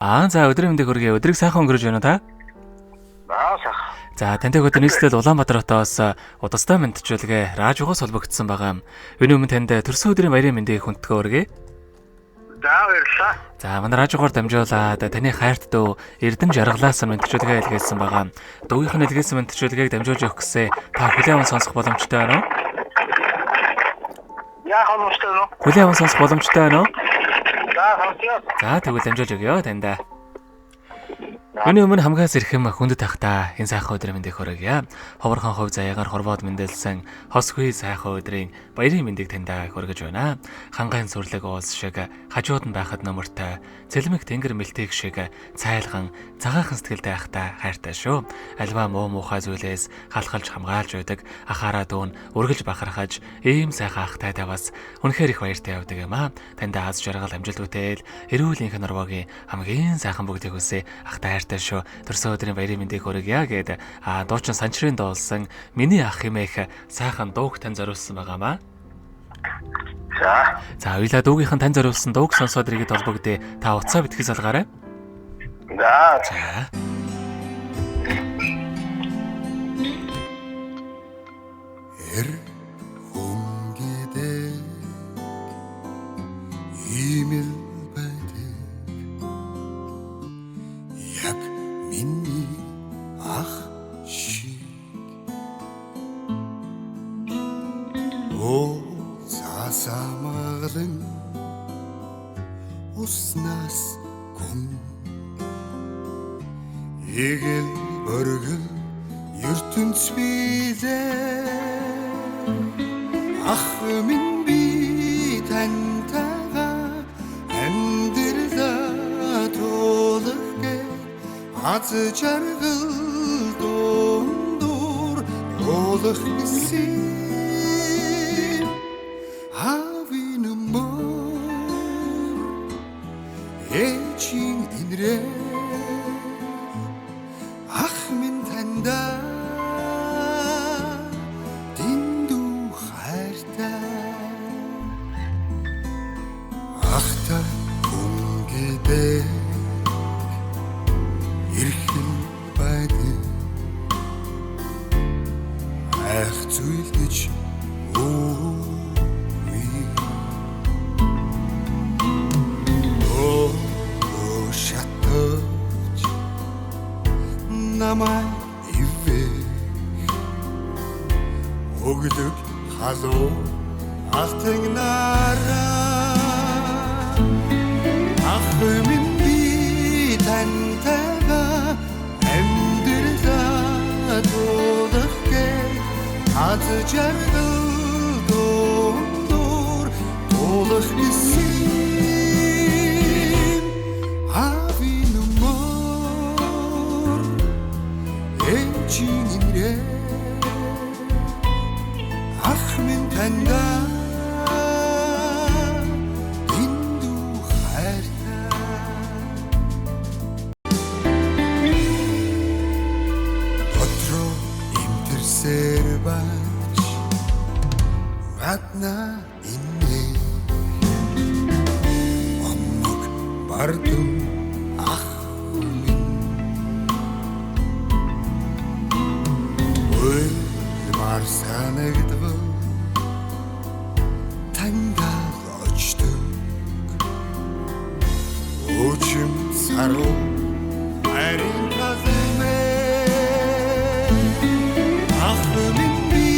Аа за, өдрийн мэндийг хүргэе. Өдрийг сайхан өнгөрөж байна уу та? Аа, сайхан. За, тантай өдөр нийслэл Улаанбаатар хотоос удастай мэндчилгээ радиогоос холбогдсон байгаа юм. Үүний өмнө танд төрсөн өдрийн баярын мэндийг хүндэтгэн хүргэе. За, баярлалаа. За, манай радиогоор дамжуулаад таны хайрт дүү Эрдэнэ жаргалаас мэндчилгээ илгээсэн байгаа. Дүүгийнх нь илгээсэн мэндчилгээг дамжуулж өгөх гэсэн та хүлээн аван сонсох боломжтой байна уу? Яах боломжтой вэ? Хүлээн аван сонсох боломжтой байна уу? За, сонсъё. За, тэгвэл дамжуулж өгье таньда. Үүний өмнө хамгаас ирэхэм хүндэт ахта энэ сайхан өдрийн мэндийг хүргье. Ховорхон хувь заяагаар хорвоод мэндэлсэн хосгүй сайхан өдрийн баярын мэндийг таньдаа хүргэж байна. Хангайн сүрлэг уулс шиг хажууд нь байхад нөмөртэй, цэлмэг тэнгэр мэлтийг шиг цайлган цагаахан сэтгэлтэй ахта хайртай шүү. Альва муу муухай зүйлээс халахалж хамгаалж байдаг ахаараа дүүн үргэлж бахархаж ийм сайхан ахтай таваас үнэхээр их баяртай явдаг юм аа. Таньда аз жаргал, амжилт бүтээл, эрүүл энх норвогийн хамгийн сайхан бүгдийг хүсье. Ахтай хайртай шүү. Төрсөн өдрийн баярын мэндийг хүргье гээд дуучин Санчрын дуулсан "Миний ах" хэмээх сайхан дууг тань зориулсан байгаамаа. За. За, уйлаа дуугийнх нь тань зориулсан дууг сонсоод иргэд холбогдъё. Та утсаа битгий салгаарай. За. За. Эр хүн гэдэг ийм л байдаг, яг миний ах шиг. О цаасамгалан уснаас гүн эгэл бөргөл ертөнц билээ. Ах минь, би тантайгаа амьдралаа туулах гээд аз жаргал дундуур туулах гэсэн аавын мөр, ээжийн инрээ. Ах минь, таньдаа дэндүү хайртай. Ахтай хүн гэдэг эрхэн байдаг, айх зүйл гэж үгүй. Өө шатаж намайг ивэх өглөг халуун алтан нараа. Ах минь, би тантайгаа амьдралаа туулах гээд аз жаргал дундуур туулах гэсэн аавын мөр, ээжийн инрээ. Ах минь, таньдаа дэндүү хайртай. Дотроо имтэрсээр бач гадна инээ омог бардам ах минь уйлмаар санагдвал таньдаа очдог өчим саруу хайрын талмэ. Ах минь, би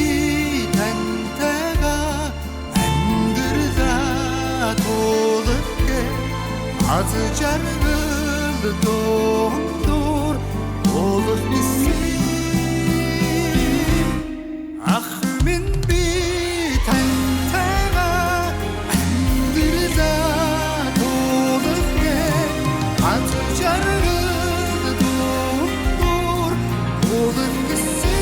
тантайгаа амьдралаа туулах гээд аз жаргал дундуур туулах гэсэн ах минь, би тантайгаа амьдралаа туулах гээд аз жаргал дундуур туулах гэсэн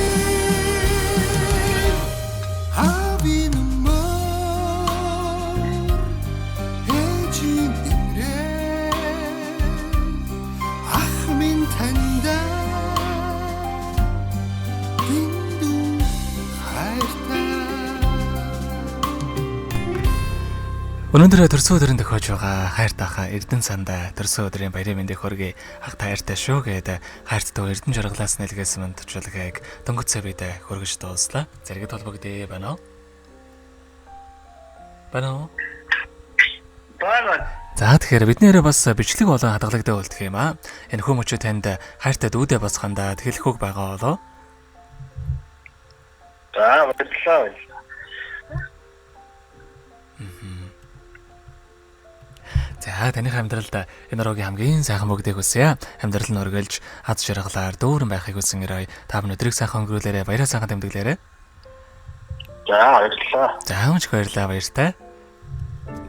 аавын мөр, ээжийн инрээ. Ах минь, таньдаа дэндүү хайртай. Өнөөдөр төрсөн өдрийн тохиож байгаа хайр таахаа Эрдэнэ сандаа төрсөн өдрийн баярын мэндийг хүргэе. Ах та хайртай шүү гээд хайртай Эрдэнэ жаргалаас нэлгээсэн мандчулгыг дөнгөж цай бид хүргэж дууслаа. Зэрэгэд холбогдъё байна уу? Байна уу? Байна. За тэгэхээр бидний нэрээ бас бичлэг болон хадгалагдаа үлдэх юм аа. Энэ хүмүүчөө танд хайртай дүүдээ бас хандаад хэлэх үг байгаа болов? За баярлалаа. За таных амьдралд энэ рогийн хамгийн сайхан бүгдийг хүсье. Амьдрал нь өргөлж аз жаргалаар дүүрэн байхыг хүсэн өрөө. Та бүхэн өдрийг сайхан өнгөрүүлээрэй. Баяраа сайхан тэмдэглээрэй. За баярлалаа. За өмч баярлалаа баяртай.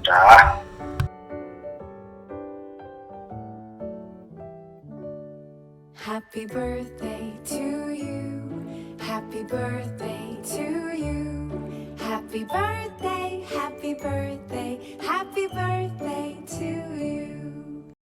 За. Happy birthday to you. Happy birthday to you. Happy birthday, happy birthday, happy birthday.